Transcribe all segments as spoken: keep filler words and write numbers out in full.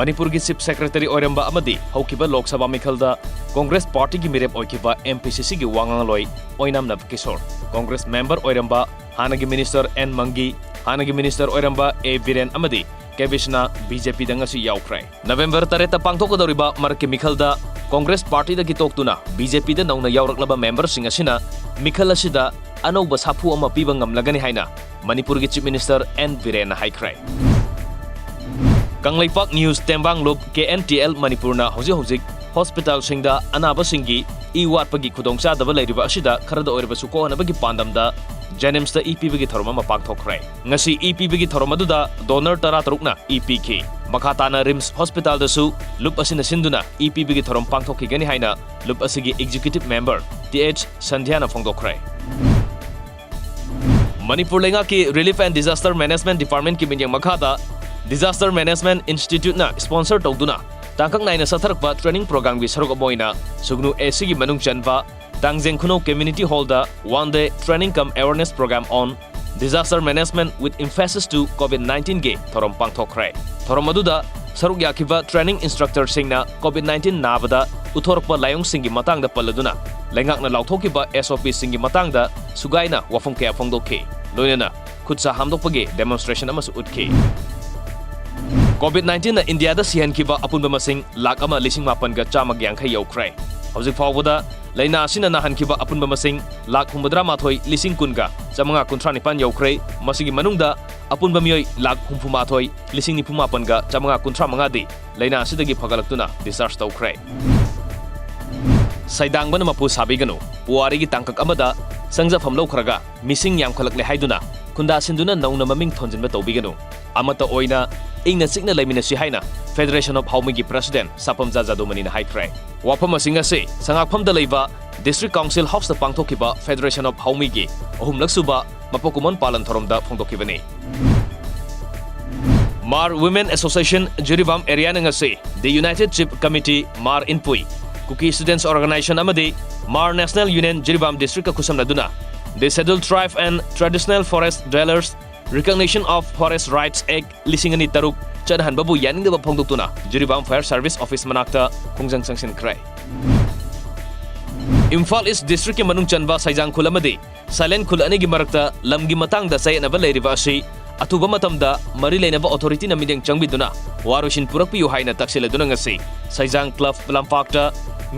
ꯃꯅꯤꯄꯨꯔꯒꯤ Chief Secretary ꯑꯣꯏꯔꯝꯕ ꯑꯃꯗꯤ ꯍꯧꯈꯤꯕ ꯂꯣꯛ ꯁꯚꯥ ꯃꯤꯈꯜꯗ Congress Partyꯒꯤ ꯃꯤꯔꯦꯞ ꯑꯣꯏꯈꯤꯕ M P C Cꯒꯤ ꯋꯥ ꯉꯥꯡꯂꯣꯏ ꯑꯣꯏꯅꯥꯝ ꯅꯕꯀꯤꯁꯣꯔ, Congress member ꯑꯣꯏꯔꯝꯕ ꯍꯥꯟꯅꯒꯤ Minister N ꯃꯪꯒꯤ, ꯍꯥꯟꯅꯒꯤ Minister ꯑꯣꯏꯔꯝꯕ A ꯕꯤꯔꯦꯟ ꯑꯃꯗꯤ ꯀꯦ ꯕꯤꯁꯅꯥ B J Pꯗ ꯉꯁꯤ ꯌꯥꯎꯈ꯭ꯔꯦ꯫ ꯅꯕꯦꯝꯕꯔ ꯇꯔꯦꯠꯇ ꯄꯥꯡꯊꯣꯛꯀꯗꯧꯔꯤꯕ ꯃꯔꯛꯀꯤ ꯃꯤꯈꯜꯗ Congress Partyꯗꯒꯤ ꯇꯣꯛꯇꯨꯅ B J Pꯗ ꯅꯧꯅ ꯌꯥꯎꯔꯛꯂꯕ memberꯁꯤꯡ ꯑꯁꯤꯅ ꯃꯤꯈꯜ ꯑꯁꯤꯗ ꯑꯅꯧꯕ ꯁꯥꯐꯨ ꯑꯃ ꯄꯤꯕ ꯉꯝꯂꯒꯅꯤ ꯍꯥꯏꯅ ꯃꯅꯤꯄꯨꯔꯒꯤ Chief Minister N ꯕꯤꯔꯦꯟꯅ ꯍꯥꯏꯈ꯭ꯔꯦ꯫ Kangleipak News ꯇꯦꯡꯕꯥꯡꯂꯨꯞ K N T L ꯃꯅꯤꯄꯨꯔꯅ ꯍꯧꯖꯤꯛ ꯍꯧꯖꯤꯛ hospitalꯁꯤꯡꯗ ꯑꯅꯥꯕꯁꯤꯡꯒꯤ ꯏ ꯋꯥꯠꯄꯒꯤ ꯈꯨꯗꯣꯡꯆꯥꯗꯕ ꯂꯩꯔꯤꯕ ꯑꯁꯤꯗ ꯈꯔꯗ ꯑꯣꯏꯔꯕꯁꯨ ꯀꯣꯛꯍꯟꯅꯕꯒꯤ ꯄꯥꯟꯗꯝꯗ JNIMSꯇ ꯏ ꯄꯤꯕꯒꯤ ꯊꯧꯔꯝ ꯑꯃ ꯄꯥꯡꯊꯣꯛꯈ꯭ꯔꯦ꯫ ꯉꯁꯤ ꯏ ꯄꯤꯕꯒꯤ ꯊꯧꯔꯝ ꯑꯗꯨꯗ donor ꯇꯔꯥꯇꯔꯨꯛꯅ ꯏ ꯄꯤꯈꯤ꯫ ꯃꯈꯥ ꯇꯥꯅ RIMS hospitalꯗꯁꯨ ꯂꯨꯞ ꯑꯁꯤꯅ ꯁꯤꯟꯗꯨꯅ ꯏ ꯄꯤꯕꯒꯤ ꯊꯧꯔꯝ ꯄꯥꯡꯊꯣꯛꯈꯤꯒꯅꯤ ꯍꯥꯏꯅ ꯂꯨꯞ ꯑꯁꯤꯒꯤ executive member T H ꯁꯟꯙ꯭ꯌꯥꯅ ꯐꯣꯡꯗꯣꯛꯈ꯭ꯔꯦ꯫ Manipur ꯂꯩꯉꯥꯛꯀꯤ Relief and Disaster Management Departmentꯀꯤ ꯃꯤꯠꯌꯦꯡ ꯃꯈꯥꯗ Disaster Management Instituteꯅ sponsor ꯇꯧꯗꯨꯅ ꯇꯥꯡꯀꯛ ꯅꯥꯏꯅ ꯆꯠꯊꯔꯛꯄ training programꯒꯤ ꯁꯔꯨꯛ ꯑꯃ ꯑꯣꯏꯅ ꯁꯨꯒꯅꯨ A Cꯒꯤ ꯃꯅꯨꯡ ꯆꯟꯕ ꯇꯥꯡꯖꯦꯡ ꯈꯨꯅꯧ Community Hallꯗ one day training cum awareness program on Disaster Management with Emphasis to COVID nineteenꯒꯤ ꯊꯧꯔꯝ ꯄꯥꯡꯊꯣꯛꯈ꯭ꯔꯦ꯫ ꯊꯧꯔꯝ ꯑꯗꯨꯗ ꯁꯔꯨꯛ ꯌꯥꯈꯤꯕ training instructorꯁꯤꯡꯅ COVID nineteen ꯅꯥꯕꯗ ꯎꯠꯊꯣꯔꯛꯄ ꯂꯥꯏꯑꯣꯡꯁꯤꯡꯒꯤ ꯃꯇꯥꯡꯗ ꯄꯜꯂꯗꯨꯅ ꯂꯩꯉꯥꯛꯅ ꯂꯥꯎꯊꯣꯛꯈꯤꯕ S O Pꯁꯤꯡꯒꯤ ꯃꯇꯥꯡꯗ ꯁꯨꯒꯥꯏꯅ ꯋꯥꯐꯝ ꯀꯌꯥ ꯐꯣꯡꯗꯣꯛꯈꯤ꯫ ꯂꯣꯏꯅꯅ ꯈꯨꯠ ꯁꯥ ꯍꯥꯝꯗꯣꯛꯄꯒꯤ demonstration ꯑꯃꯁꯨ ꯎꯠꯈꯤ꯫ COVID nineteenꯅ ꯏꯟꯗꯤꯌꯥꯗ ꯁꯤꯍꯟꯈꯤꯕ ꯑꯄꯨꯟꯕ ꯃꯁꯤꯡ ꯂꯥꯈ ꯑꯃ ꯂꯤꯁꯤꯡ ꯃꯥꯄꯟꯒ ꯆꯥꯝꯃꯒ ꯌꯥꯡꯈꯩ ꯌꯧꯈ꯭ꯔꯦ꯫ ꯍꯧꯖꯤꯛ ꯐꯥꯎꯕꯗ ꯂꯥꯏꯅꯥ ꯑꯁꯤꯅ ꯅꯥꯍꯟꯈꯤꯕ ꯑꯄꯨꯟꯕ ꯃꯁꯤꯡ ꯂꯥꯈ ꯍꯨꯝꯐꯨꯇꯔꯥ ꯃꯥꯊꯣꯏ ꯂꯤꯁꯤꯡ ꯀꯨꯟꯒ ꯆꯥꯃꯉꯥ ꯀꯨꯟꯊ꯭ꯔꯥ ꯅꯤꯄꯥꯟ ꯌꯧꯈ꯭ꯔꯦ꯫ ꯃꯁꯤꯒꯤ ꯃꯅꯨꯡꯗ ꯑꯄꯨꯟꯕ ꯃꯤꯑꯣꯏ ꯂꯥꯈ ꯍꯨꯝꯐꯨ ꯃꯥꯊꯣꯏ ꯂꯤꯁꯤꯡ ꯅꯤꯐꯨ ꯃꯥꯄꯟꯒ ꯆꯥꯃꯉꯥ ꯀꯨꯟꯊ꯭ꯔꯥ ꯃꯉꯥꯗꯤ ꯂꯥꯏꯅꯥ ꯑꯁꯤꯗꯒꯤ ꯐꯒꯠꯂꯛꯇꯨꯅ discharge ꯇꯧꯈ꯭ꯔꯦ꯫ ꯁꯩꯗꯥꯡꯕꯅ ꯃꯄꯨ ꯁꯥꯕꯤꯒꯅꯨ꯫ ꯄꯨꯋꯥꯔꯤꯒꯤ ꯇꯥꯡꯀꯛ ꯑꯃꯗ ꯆꯪꯖꯐꯝ ꯂꯧꯈ꯭ꯔꯒ ꯃꯤꯁꯤꯡ ꯌꯥꯝꯈꯠꯂꯛꯂꯦ ꯍꯥꯏꯗꯨꯅ ꯈꯨꯟꯗꯥ ꯁꯤꯟꯗꯨꯅ ꯅꯧꯅ ꯃꯃꯤꯡ ꯊꯣꯟꯖꯤꯟꯕ ꯇꯧꯕꯤꯒꯅꯨ꯫ ꯑꯃꯠꯇ ꯑꯣꯏꯅ ꯏꯪꯅ ꯆꯤꯛꯅ ꯂꯩꯃꯤꯟꯅꯁꯤ ꯍꯥꯏꯅ Federation of ꯍꯥꯎꯃꯤꯒꯤ President ꯁꯥꯄꯝꯖꯥ ꯖꯥꯗꯨꯃꯅꯤꯅ ꯍꯥꯏꯈ꯭ꯔꯦ꯫ ꯋꯥꯐꯝ ꯑꯁꯤꯡ ꯑꯁꯤ ꯁꯉꯥꯛꯐꯝꯗ ꯂꯩꯕ District Council Houseꯇ ꯄꯥꯡꯊꯣꯛꯈꯤꯕ Federation of ꯍꯥꯎꯃꯤꯒꯤ ꯑꯍꯨꯝꯂꯛ ꯁꯨꯕ ꯃꯄꯣꯛ ꯀꯨꯝꯑꯣꯟ ꯄꯥꯂꯟ ꯊꯧꯔꯝꯗ ꯐꯣꯡꯗꯣꯛꯈꯤꯕꯅꯤ꯫ Hmar Women Association ꯖꯤꯔꯤꯕꯥꯝ Areaꯅ ꯉꯁꯤ The United Chief Committee Hmar Inpui, Kuki Students Organization ꯑꯃꯗꯤ Hmar National Union Jiribam Districtꯀ ꯈꯨꯠꯁꯝꯅꯗꯨꯅ The Scheduled Tribe and Traditional Forest Dwellers Recognition of Forest Rights Act ꯂꯤꯁꯤꯡ ꯑꯅꯤ ꯇꯔꯨꯛ ꯆꯠꯅꯍꯟꯕꯕꯨ ꯌꯥꯅꯤꯡꯗꯕ ꯐꯣꯡꯗꯣꯛꯇꯨꯅ ꯖꯤꯔꯤꯕꯥꯝ Fire Service Office ꯃꯅꯥꯛꯇ ꯈꯣꯡꯖꯪ ꯆꯪꯁꯤꯟꯈ꯭ꯔꯦ꯫ ꯏꯝꯐꯥꯜ ꯏꯁ ꯗꯤꯁꯇ꯭ꯔꯤꯛꯀꯤ ꯃꯅꯨꯡ ꯆꯟꯕ ꯁꯩꯖꯥꯡ ꯈꯨꯜ ꯑꯃꯗꯤ ꯁꯥꯏꯂꯦꯟ ꯈꯨꯜ ꯑꯅꯤꯒꯤ ꯃꯔꯛꯇ ꯂꯝꯒꯤ ꯃꯇꯥꯡꯗ ꯆꯌꯦꯠꯅꯕ ꯂꯩꯔꯤꯕ ꯑꯁꯤ ꯑꯊꯨꯕ ꯃꯇꯝꯗ ꯃꯔꯤ ꯂꯩꯅꯕ ꯑꯣꯊꯣꯔꯤꯇꯤꯅ ꯃꯤꯠꯌꯦꯡ ꯆꯪꯕꯤꯗꯨꯅ ꯋꯥꯔꯣꯏꯁꯤꯟ ꯄꯨꯔꯛꯄꯤꯌꯨ ꯍꯥꯏꯅ ꯇꯛꯁꯤꯜꯂꯗꯨꯅ ꯉꯁꯤ ꯁꯩꯖꯥꯡ ꯀ꯭ꯂꯕ ꯂꯝꯄꯥꯛꯇ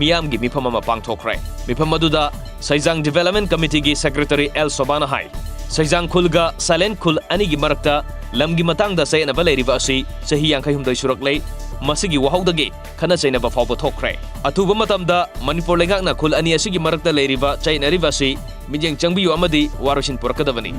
ꯃꯤꯌꯥꯝꯒꯤ ꯃꯤꯐꯝ ꯑꯃ ꯄꯥꯡꯊꯣꯛꯈ꯭ꯔꯦ꯫ ꯃꯤꯐꯝ ꯑꯗꯨꯗ ꯁꯩꯖꯥꯡ ꯗꯤꯚꯦꯂꯞꯃꯦꯟ ꯀꯃꯤꯇꯤꯒꯤ ꯁꯦꯀ꯭ꯔꯦꯇꯔꯤ ꯑꯦꯜ ꯁꯣꯕꯥꯅ ꯍꯥꯏ, ꯁꯩꯖꯥꯡ ꯈꯨꯜꯒ ꯁꯥꯏꯂꯦꯟ ꯈꯨꯜ ꯑꯅꯤꯒꯤ ꯃꯔꯛꯇ ꯂꯝꯒꯤ ꯃꯇꯥꯡꯗ ꯆꯌꯦꯠꯅꯕ ꯂꯩꯔꯤꯕ ꯑꯁꯤ ꯆꯍꯤ ꯌꯥꯡꯈꯩ ꯍꯨꯝꯗꯣꯏ ꯁꯨꯔꯛꯂꯦ꯫ ꯃꯁꯤꯒꯤ ꯋꯥꯍꯧꯗꯒꯤ ꯈꯠꯅ ꯆꯩꯅꯕ ꯐꯥꯎꯕ ꯊꯣꯛꯈ꯭ꯔꯦ꯫ ꯑꯊꯨꯕ ꯃꯇꯝꯗ ꯃꯅꯤꯄꯨꯔ ꯂꯩꯉꯥꯛꯅ ꯈꯨꯜ ꯑꯅꯤ ꯑꯁꯤꯒꯤ ꯃꯔꯛꯇ ꯂꯩꯔꯤꯕ ꯆꯌꯦꯠꯅꯔꯤꯕ ꯑꯁꯤ ꯃꯤꯠꯌꯦꯡ ꯆꯪꯕꯤꯌꯨ ꯑꯃꯗꯤ ꯋꯥꯔꯣꯏꯁꯤꯟ ꯄꯨꯔꯛꯀꯗꯕꯅꯤ꯫